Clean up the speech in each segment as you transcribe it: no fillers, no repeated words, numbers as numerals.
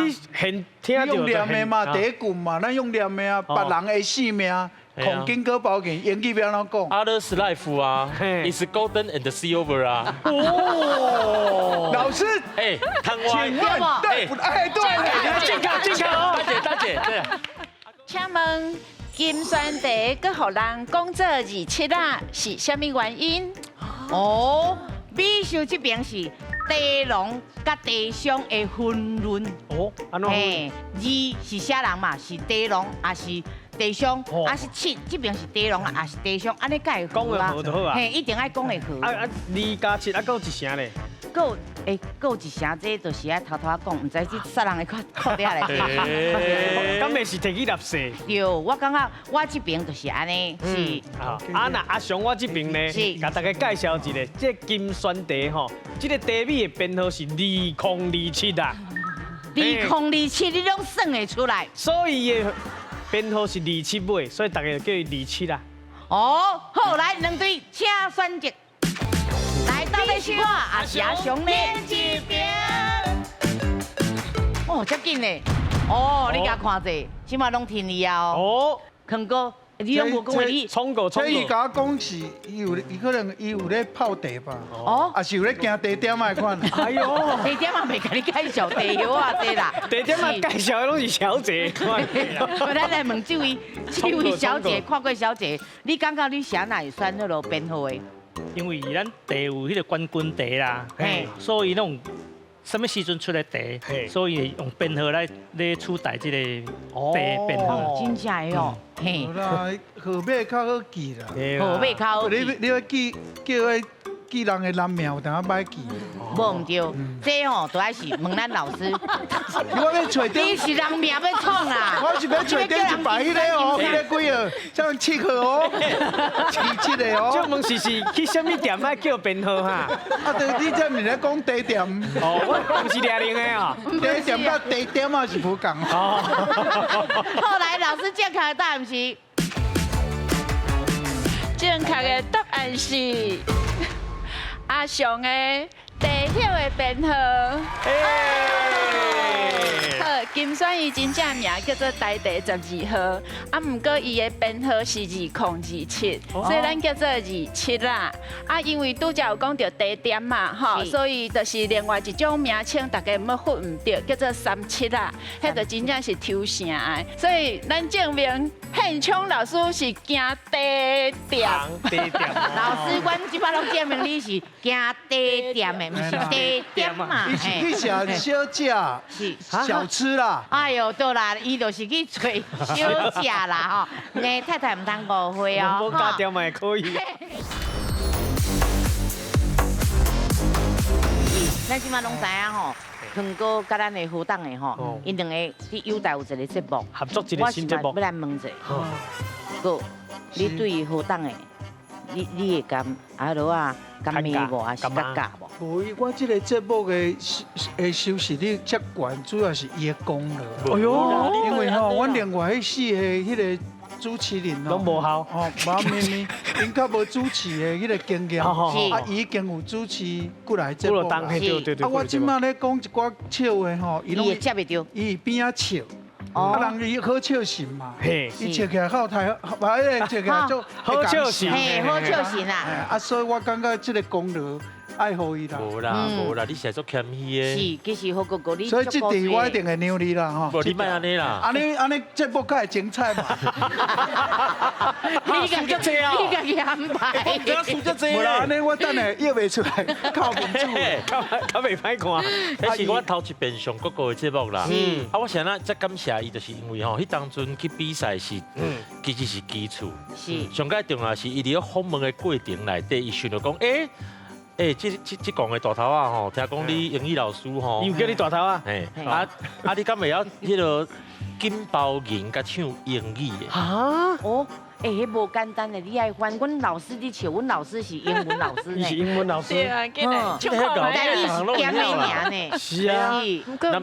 你現聽著用念的嘛，第一句嘛，咱用念的啊，別人的姓名，控金哥寶劍，英語欲按怎講？ Others life 啊，is golden and silver 啊。哦，老師，哎，請問，對，哎，對，正確正確哦，大姐大姐，對。請問金萱茶閣予人講做二七仔，是啥物原因？哦，美秀這邊是茶農佮茶商的分論。哦，按怎？嘿，二是啥人嘛？是茶農，抑是茶商，抑是七，這邊是茶農，抑是茶商，按呢才會講會合就好啊。嘿，一定愛講會合。啊啊，二加七啊，閣有一成咧。閣有，欸，閣有一成，這就是愛偷偷講，毋知這啥人會看看佇遐內。敢袂是提去納稅？對，我感覺我這邊就是按呢，是。啊，若阿雄我這邊呢，共大家介紹一下，這金萱茶吼，這個茶米的編號是2027啊。2027，你攏算會出來。所以伊的編號是二七尾，所以大家就叫伊二七啦。哦，好，來兩隊請選擇。來，到底是我抑是阿雄呢？哦，遮緊呢。哦，你共看者，這馬攏聽你啊。哦。康哥，你攏無講話你。衝過衝過。這伊共我講是，伊有伊可能伊有咧泡茶吧？哦。抑是有咧行茶店仔款。哎喲。茶店嘛袂共你介紹茶葉啊，這啦。茶店仔介紹的攏是小姐。咱來問這位小姐，看過小姐，你感覺你啥會選彼个編號的？因為咱茶有彼个冠軍茶啦，所以攏啥物時陣出的茶，所以用編號來咧取代這個茶編號。真正的哦，嘿。無啦，號碼較好記啦。號碼較好記。你你欲記叫彼記人的人名，有當仔歹記。無毋對，這吼都愛是問咱老師。我欲揣頂。你是人名欲創啦。我是欲揣頂一排彼個哦，彼個幾號？像7號哦，27个哦。這問是去啥物店愛叫編號哈？啊，對，你這毋是咧講茶店？哦，我毋是掠零的啊。茶店佮茶店仔是無仝。哦。後來老師正確的答案是？正確的答案是阿雄的茶葉的編號。好，金萱伊真正名叫做台茶12號，啊，毋過伊的編號是2027，所以咱叫做二七啦。啊，因為拄才有講著茶店嘛，吼，所以就是另外一種名稱，大家毋好分毋著，叫做三七仔，彼就真正是抽成的。所以咱證明獻聰老師是驚茶店。茶店。老師，阮這擺攏證明你是驚茶店的，毋是茶店嘛。伊是去食小食，是小吃啦。哎呦，對啦，伊就是去揣小食啦吼。欸，太太毋通誤會哦。無加店嘛會可以。咱這擺攏知影吼，康哥佮咱的好黨的吼，𪜶兩个佇友台有一个節目，合作一個新節目。我是欲來問者，哥，你對好黨的，你會共阿羅啊，共罵無，抑是較教無？無，我這個節目的收視率遮懸，主要是伊的功勞。哎喲，因為吼，阮另外彼四个彼个主持人攏無效，哦，無咪咪，𪜶較無主持的彼个經驗，啊，伊已經有主持幾來節目啦。啊，我這馬咧講一寡笑話吼，伊攏會接袂著，伊邊仔笑。啊，人伊好笑神嘛，伊笑起來好睇，無彼个笑起來足好笑神，嘿，好笑神啊！啊，所以我感覺這个功勞愛予伊啦。無啦無啦，你是足謙虛的。是，其實何哥哥你。所以這題我一定會讓你啦吼。無你莫按呢啦。按呢按呢節目較會精彩嘛。你家己你家己安排。我毋知輸遮濟。無啦，按呢我等下約袂出來，靠面子，較較袂歹看。彼是我頭一遍上國歌的節目啦。啊，我啥物遮感謝伊，就是因為吼，彼當陣去比賽是，其實是基礎。是。上蓋重要是，伊佇咧訪問的過程內底，伊想著講，欸。欸，這講的大頭仔吼，聽講你英語老師吼，伊有叫你大頭仔？嘿，啊啊，你敢會曉彼个金包銀佮唱英語的？哈？哦，欸，彼無簡單的，你愛翻。阮老師佇笑，阮老師是英文老師呢。伊是英文老師。對啊，緊來唱看台語是點的爾呢。是啊。若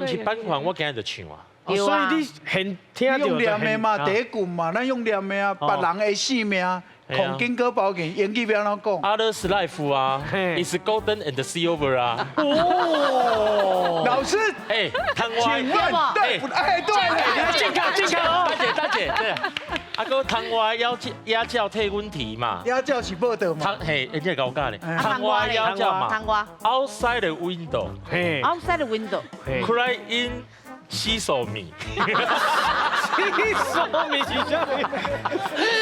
毋是版權，我今日就唱啊。所以你現聽著用念的嘛，第一句嘛，咱用念的啊，別人的姓名。孔金哥保健，英语欲按怎讲？ Others life 啊，is golden and silver 啊。哦，老师，哎，请问对不？哎，对，健康健康哦，大姐大姐，对，啊，阁窗外妖野鸟替阮啼嘛，野鸟是报道嘛？嘿，你会共我教咧？窗外野鸟嘛，窗外，outside the window，嘿，outside the window，cry in 洗手米，洗手米是啥物？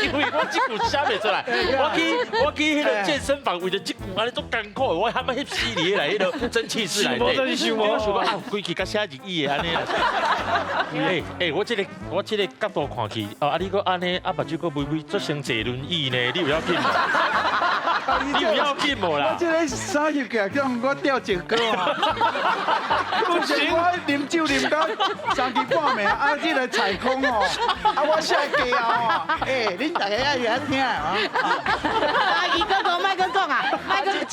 因为我这句写袂出来，我去彼个健身房，为著这句按呢足艰苦的，我喊欲翕死伫来彼个蒸汽室内底，想无我想讲啊，规气佮写日语的按呢。欸欸，我这个角度看去，哦，啊你阁按呢，啊目睭阁微微足像坐轮椅呢，你有要紧无？你有要紧无啦？我这个衫翕起来，叫我吊一个啊！不行，我啉酒啉到三更半暝，啊，这个采空哦，啊，我写家哦，欸，恁大家爱遐听啊？阿姨哥哥，莫阁讲啊，莫阁讲。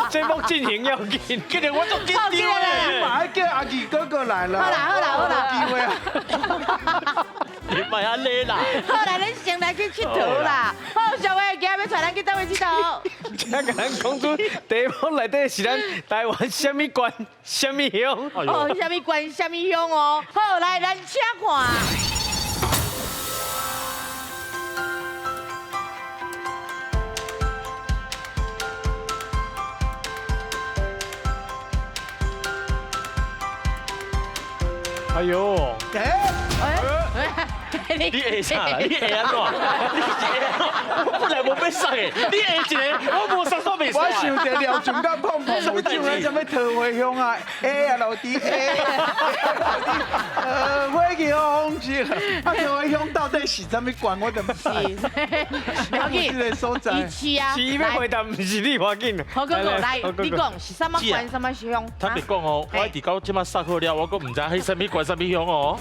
节目进行要紧，今日我足紧张的。你嘛爱叫阿义哥哥来啦。好啦好啦好啦。机会啊！你莫按呢啦。好来，咱先来去𨑨迌啦。好，小伟，今仔欲带咱去佗位𨑨迌？请共咱讲出题目内底是咱台湾啥物县、啥物乡？哦，啥物县、啥物乡哦？好，来，咱请看。哎呦！哎，你会啥？你会按怎？你是会按怎？我本来无欲送的，你会一个，我无送煞袂使。我想著廖俊甲碰碰有唱那啥物桃花乡啊，哎啊老弟，哎老弟，桃花乡是啊，桃花乡到底是啥物县？我就毋知。不要紧，这个所在。是啊，是伊欲回答，毋是你无要紧。好哥哥来，你讲是啥物县、啥物乡？坦白讲哦，我一直到这马上课了，我阁毋知彼啥物县、啥物乡哦。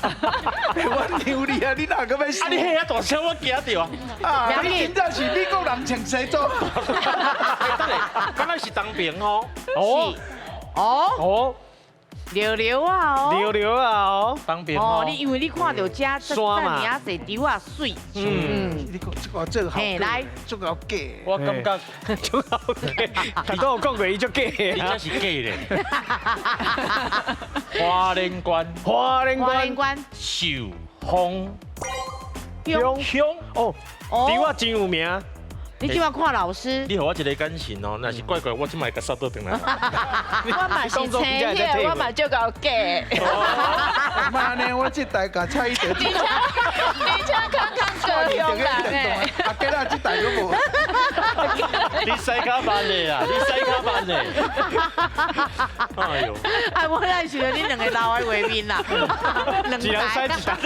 我让你啊，你哪阁欲？啊，你遐大声，我惊著啊！啊，你真正是美国人穿西装。等下，敢若是东平哦。哦哦哦，溜溜啊哦，溜溜啊哦，东平哦，你因为你看著遮山嘛，遮尔济稻仔媠。嗯，你讲这个做好，来，足够假。我感觉足够假，头拄有讲过伊足假的，你这是假的。花莲县，花莲县，寿丰乡哦，稻仔真有名。你这摆看老师，你予我一个眼神哦，若是怪怪，我这摆会共杀倒转来。我嘛是青叶，我嘛足够假。妈呢，我这台共蔡依德。而且而且康康高雄人诶。啊，今仔这台阁无。你驶较慢的啦，你驶较慢的。哎呦！哎，我咱想著恁两个老的画面啦，一人驶一台。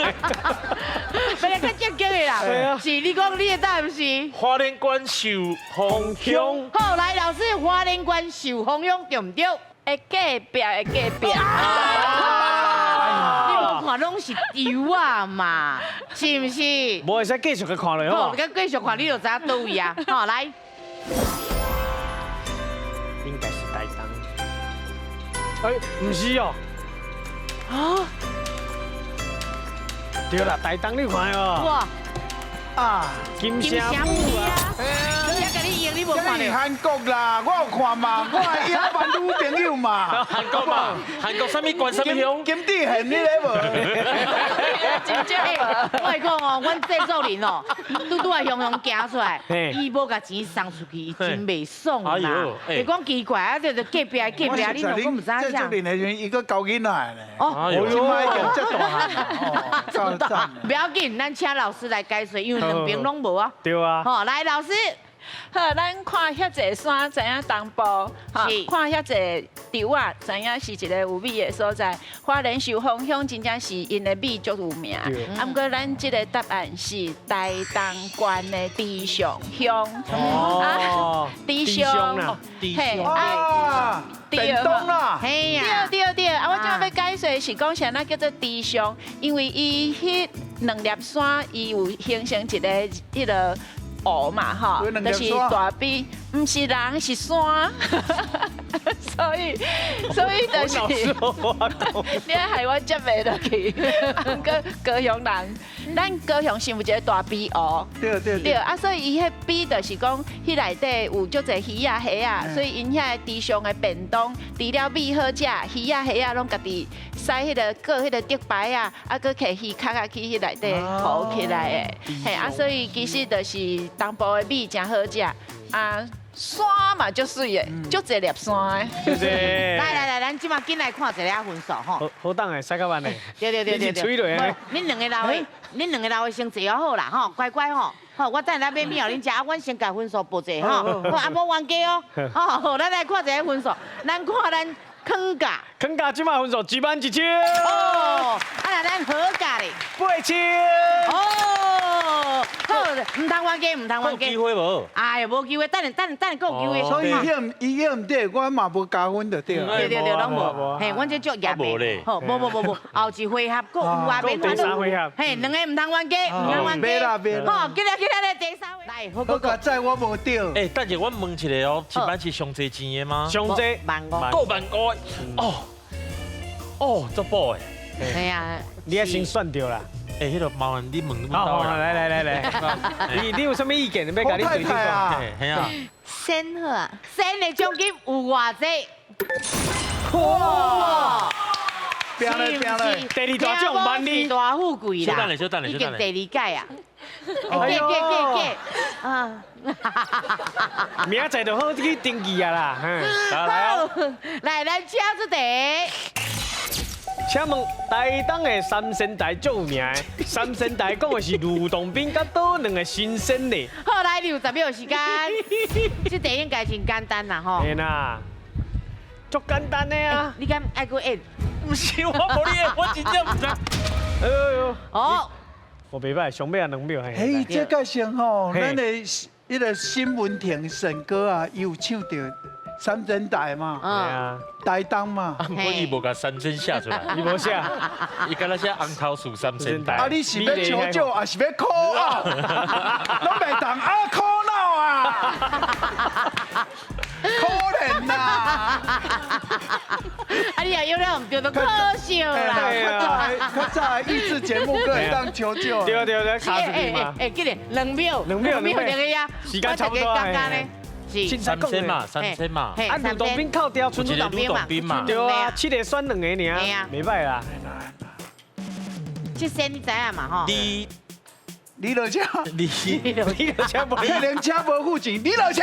欲来较正经的啦，是你讲你的答案是？花莲县寿丰乡。好，来老师，花莲县寿丰乡对毋对？会隔壁，会隔壁。你无看拢是稻仔嘛，是毋是？无会使继续去看落吼。好，继续看，你就知影佗位啊。好，来。应该是台东。哎，毋是哦。啊？对啦，台东你看哦。哇。啊，金城武啊！我共你用，你无看这是韩国啦，我有看嘛，我的野蛮女朋友嘛。韩国嘛，韩国啥物县啥物乡？金智贤你咧无？真正无。我会讲哦，阮制作人哦，拄拄仔雄雄行出来，伊无共钱送出去，伊真袂爽啦。会讲奇怪啊，就隔壁隔壁，你拢阁毋知影啥。制作人的时阵，伊阁交囡仔呢。哦，这摆已经这大汉哦，够赞。不要紧，咱请老师来解说，因为两边拢无啊。对啊。好，来老师。好，咱看遐济山，知影东部，哈，看遐济稻仔，知影是一个有米的所在。花莲寿丰乡真正是𪜶的米足有名。啊，毋过咱这个答案是台东县的池上乡。哦，池上，嘿，啊，屏东啦。嘿呀，对对对，啊，我这欲解说是讲啥那叫做池上，因为伊彼两粒山，伊有形成一个彼个。湖嘛吼，就是大陂，毋是人是山。所以就是，你害我接袂落去。毋過高雄人，咱高雄是有一个大埤湖。對對對啊，所以伊彼埤就是講，彼內底有足濟魚仔蝦仔，所以𪜶遐的池上的便當，除了米好食，魚仔蝦仔攏家己駛彼个過彼个竹排仔，啊，閣摕魚殼仔去彼內底浮起來的。嘿啊，所以其實就是東部的米誠好食啊。山嘛足媠的，足濟粒山的。謝謝。來來來，咱這馬緊來看一下分數吼。好等的，洗較慢的。對對對對對。恁兩個老的，恁兩個老的先坐好啦吼，乖乖吼。好，我等下買米予恁食，啊，阮先共分數報者吼。好，啊，無冤家哦。好，好，咱來看一下分數，咱看咱康家。康家這馬分數11000。哦，啊，若咱何家咧？8000。哦，好，毋通冤家，毋通冤家。有機會無？哎呀，無機會，等下等下等下，閣有機會。所以伊遐毋對，我嘛無加分就對。對對對，攏無。嘿，阮這足嚴的。好，無無無無，後一回合閣有啊，免第三回合。嘿，兩个毋通冤家，毋通冤家。袂啦袂啦。好，起來起來來，第三回。來，好，好佳哉我無對。欸，等下我問一下哦，一班是上濟錢的嗎？上濟。萬五。閣萬五。哦。哦，足寶的。係啊。你愛先算著啦。欸，彼个麻煩你問。好，來來來來，你有啥物意見？欲共你對對講。係啊。先好啊，先的獎金有偌濟？哇！拼咧拼咧，第二大獎12,000，大富貴啦！小等下，小等下，已經第二屆啊！過過過過啊！明仔載就好去登記啊啦！好，來，咱請出題。請問台東的三仙台足有名的，三仙台講的是呂洞賓佮佗兩个神仙呢？好，來，你有10秒時間，這題應該真簡單啦吼。嘿啦，足簡單的啊！你敢愛閣演？毋是我無你演，我真正毋知。哎呦！哦，我袂歹，上尾仔2秒。嘿，這個先吼，咱的彼个新聞亭神歌啊，伊有唱到三仙台嘛，台東嘛。啊，毋過伊無共三仙寫出來，伊無寫，伊敢若寫紅頭樹三仙台。啊，你是欲求救，還是欲苦惱？攏袂當啊，苦惱啊！可憐呐！啊，你也有了毋對，就可惜啦。較早的益智節目閣會當求救。對對對，卡出去嘛。哎，記得2秒，2秒，2秒兩個呀，時間差不多啊。是三千嘛，3000嘛。啊，呂洞賓靠掉，賰呂洞賓嘛。對啊，7個選2個爾，袂歹啦。七仙你知影嘛吼？你落車，你你落車無？你連車無付錢，你落車。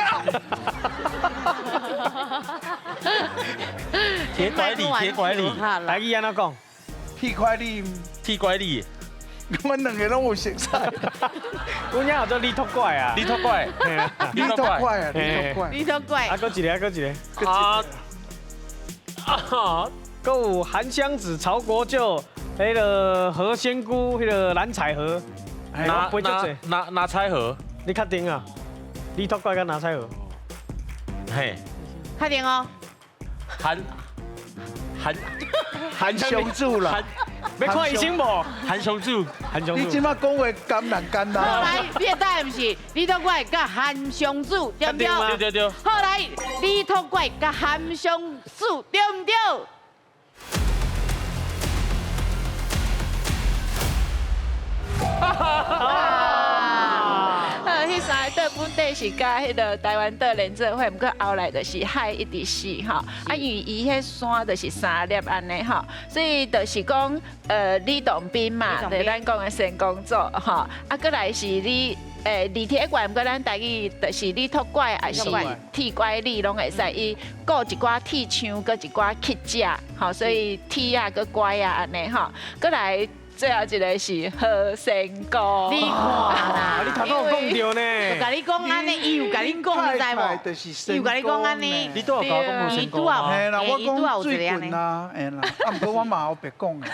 鐵拐李，鐵拐李，台語按怎講？鐵拐李，鐵拐李。阮兩個攏有熟似。阮遐叫做李托拐啊。李托拐，李托拐啊，李托拐。李托拐。啊，閣一个，啊，閣一个。啊啊！閣有韓湘子、曹國舅，彼个何仙姑，彼个藍采和。拿彩盒？你確定啊？李托拐佮拿彩盒？嘿，確定哦。韓韓韓湘子啦，欲看醫生無？韓湘子，韓湘子。你這馬講話艱難艱難。好來，你的答案是李托拐佮韓湘子，對毋對？對對對。好來，李托拐佮韓湘子，對毋對？啊！彼三个岛本底是佮彼个台湾岛连做伙，毋过后来就是海一直死吼。啊，因为伊彼山就是三粒按呢吼，所以就是讲，吕洞宾嘛，就是咱讲的仙公祖吼。啊，阁来是你。李铁拐，毋过咱台语就是李托拐，抑是铁拐李，攏会使。伊顾一寡铁枪，阁一寡乞食，吼，所以铁仔阁拐仔按呢吼。阁来最后一个是何仙姑。你看啦，你头拄有讲著呢。有共你讲按呢，伊有共你讲，你知無？伊有共你講按呢。你拄有共我講何仙姑嘿啦，我講水棍啊，嘿啦，啊，毋過我嘛有白講的。